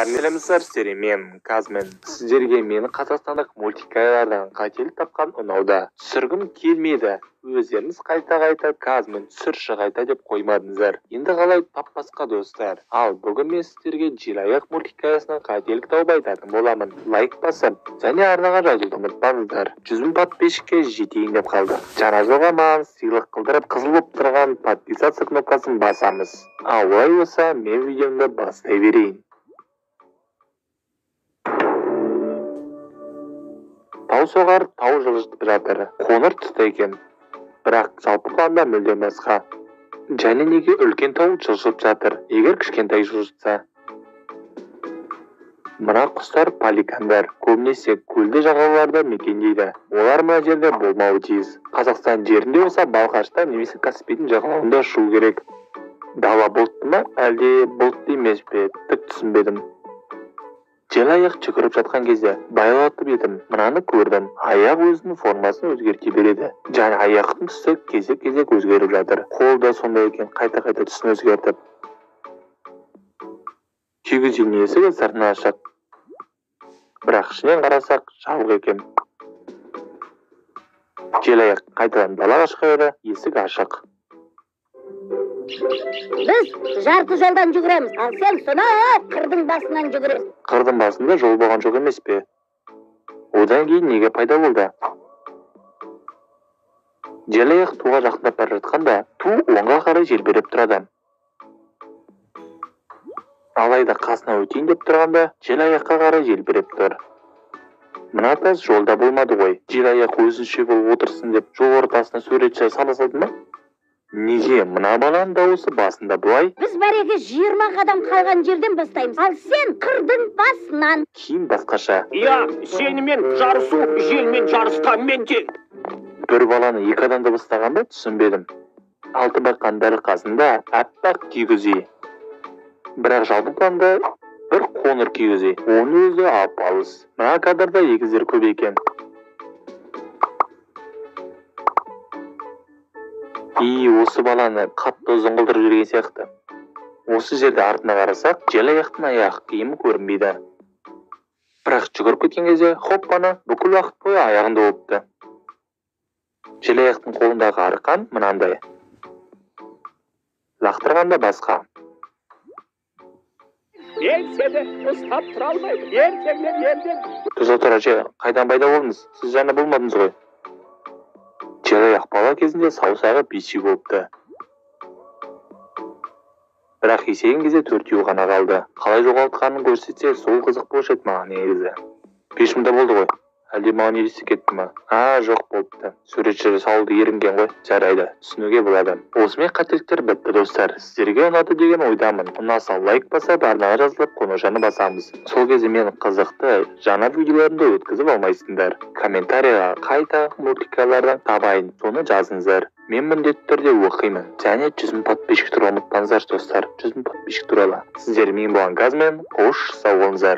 Сәлеметсіздер, мен Казмен. Сіздерге мені қазақстандық мультикалардан қателік тапқан ұнауда. Түсіргім келмеді. Өздеріңіз қайта-қайта Казмен түсірші қайта деп қоймадыңыздар. Енді қалай таппасқа, достар? Ал бүгін мен сіздерге Желаяқ мультикасынан қателік тауып айтатын боламын. Лайк басып, және арнаға жазылуды ұмытпаңыздар. 100 мың подписчикке жетейін деп қалды. Жаңа жылға маған сыйлық қылдырып, қызыл болып тұрған подписаться кнопкасын басамыз. Ал олай болса, мен видеомды бастай берейін. Тау соғар, тау жылжытып жатыр. Қоңыр түсті екен. Бірақ жалпы планда мүлдем басқа. Және неге үлкен тау жылжып жатыр, егер кішкентай жылжытса? Мына құстар пеликандар, көбінесе көлді жағалауларда мекендейді. Олар мына жерде болмауы тиіс. Қазақстан жерінде болса, Балқашта немесе Каспийдің жағалауында ұшу керек. Дала бұлтты ма, әлде бұлтты емес пе, түк түсінбедім. Желаяқ жүгіріп жатқан кезде байлатып едім, мынаны көрдім. Аяқ өзінің формасын өзгерте береді. Және аяқтың түсі кезек-кезек өзгеріп жатыр. Қол да сондай екен, қайта-қайта түсін өзгертіп. Кигіз үйдің есігі сыртынан ашық. Бірақ ішінен қарасақ жабық екен. Желаяқ қайтадан далаға шыға берді, есік ашық. Біз жарты жолдан жүгіреміз, ал сен сонау қырдың басынан жүгіресің. Қырдың басында жол болған жоқ емес пе? Одан кейін неге пайда болды? Желаяқ туға жақындап бара жатқанда, ту оңға қарай желбіреп тұрады. Алайда қасына өтейін деп тұрғанда, желаяққа қарай желбіреп тұр. Мына тас жолда болмады ғой. Желаяқ өзінше болып отырсын деп жол ортасына суретші сала салды ма? Неге мына баланың дауысы басында былай? Біз бәреге 20 қадам қалған жерден бастаймыз, ал сен қырдың басынан. Кейін басқаша. Иә, сенімен жарысу желмен жарысқанмен тең. Бір баланы екі адам дыбыстаған ба, түсінбедім. Алты баққан дәл қасында аппақ кигіз үй. Бірақ жалпы планда бір қоңыр кигіз үй. Оның өзі ап-алыс. Мына кадрда егіздер көп екен. И осы баланы қатты ұзын қылдырып жіберген сияқты. Осы жерде артына қарасақ, желаяқтың аяқ киімі көрінбейді. Бірақ жүгіріп кеткен кезде, хоппана, бүкіл уақыт бойы аяғында болыпты. Желаяқтың қолындағы арқан мынандай. Лақтырғанда басқа. Мен сені ұстап тұра алмаймын. Ертеңнен ертең. Тұза тұра же, қайдан пайда болдыңыз? Сіз жаңа болмадыңыз ғой. Желаяқ бала кезінде саусағы бесеу болыпты. Бірақ есейген кезде төртеуі ғана қалды. Қалай жоғалтқанын көрсетсе, сол қызық болушы еді маған негізі. 5 мыңда болды ғой. Әлде маған елестеп кетті ма? А, жоқ болыпты. Суретші салуды ерінген ғой. Жарайды, түсінуге болады. Осымен қателіктер бітті, достар. Сіздерге ұнады деген ойдамын. Ұнаса лайк басып, арнаға жазылып, қоңыраушаны басамыз. Сол кезде мен қызықты жаңа видеоларымды өткізіп алмайсыңдар. Комментарийға қайта мультикалардан табайын, соны жазыңыздар. Мен міндетті түрде оқимын. Және 100 мың подписчик туралы ұмытпаңыздар, достар. 100 мың подписчик туралы. Сіздермен болған Казмен, қош сау болыңыздар.